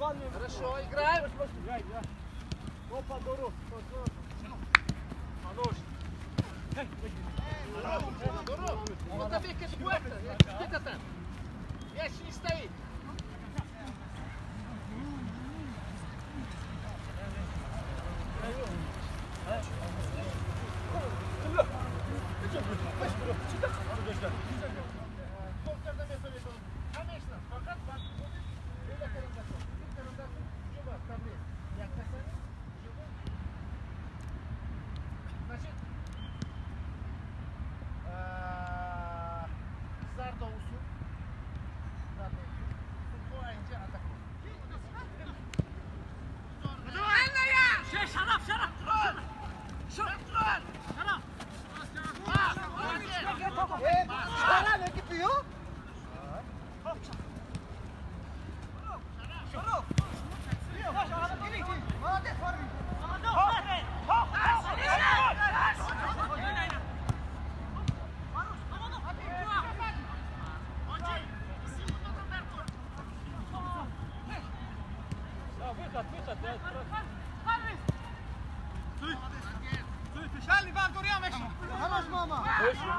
Хорошо, играем. Мяч не стоит.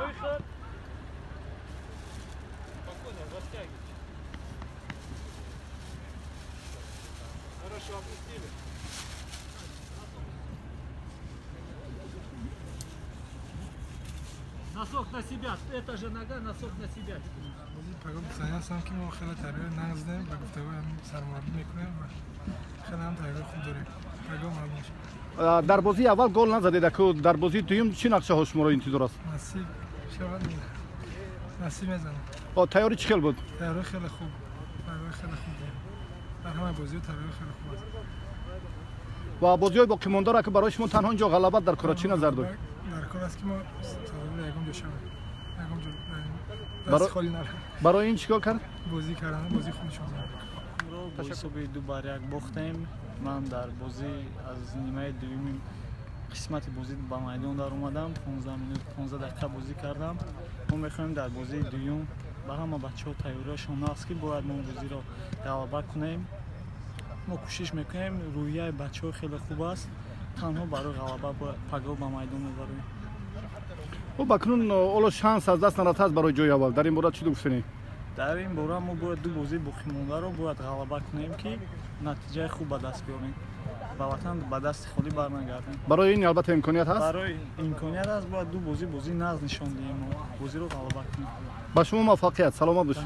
Выход. Спокойно, растягивайте. Хорошо, опустили. Носок на себя, это же нога, носок на себя. Погон ки мо хеле тарбия нағз дем, ба гуфтаҳои сармураббӣ мекунем ва хеле ҳам тарбияи хуб дорем. Пагон маълум шуд. Дар бозии аввал гол назадед, аку дар бозии дуюм чӣ нақшаҳо шуморо интизор аст? Насиб шавад, насиб мезанем. Тайёрӣ чӣ хел буд? Тайёрӣ хеле хуб, тайёрӣ хеле хуб. Дар ҳамаи бозиҳо тайёрӣ хеле хуб аст. Ва бозиҳои боқимондаро аку барои шумо танҳо инҷо ғалабат дар кор чӣ назар доред? Дар кор аст ки мо сазовори ягон ҷо шавем, ягон ҷо даст холӣ наравем. Барои ин чӣ кор кард? Бозӣ кардан, бозии хуб нишон додем. Бо ҳисоби 2-1 бохтем. Ман дар бозӣ аз нимаи дуюми қисмати бозӣ ба майдон даромадам, 15 минут, 15 дақиқа бозӣ кардам. Мо мехоҳем дар бозии дуюм ба ҳама бачаҳо тайёриашон аст, ки бояд мо бозиро ғалаба кунем. Мо кӯшиш мекунем, рӯҳияи бачаҳо хеле хуб аст, танҳо барои ғалаба пагоҳ ба майдон мебарем. Хуб, акнун ҳоло шанс аз даст нарафтааст барои ҷои аввал. Дар ин бора чӣ гуфтанӣ? Дар ин бора мо бояд ду бозии боқимондаро бояд ғалаба кунем, ки натиҷаи хуб ба даст биёрем, ба ватан ба дасти холӣ барнагардем. Барои ин албатта имконият ҳаст? Барои имконият аст, бояд ду бозӣ нағз нишон диҳем, бозиро ғалаба кунем. Ба шумо муваффақият, саломат бошед.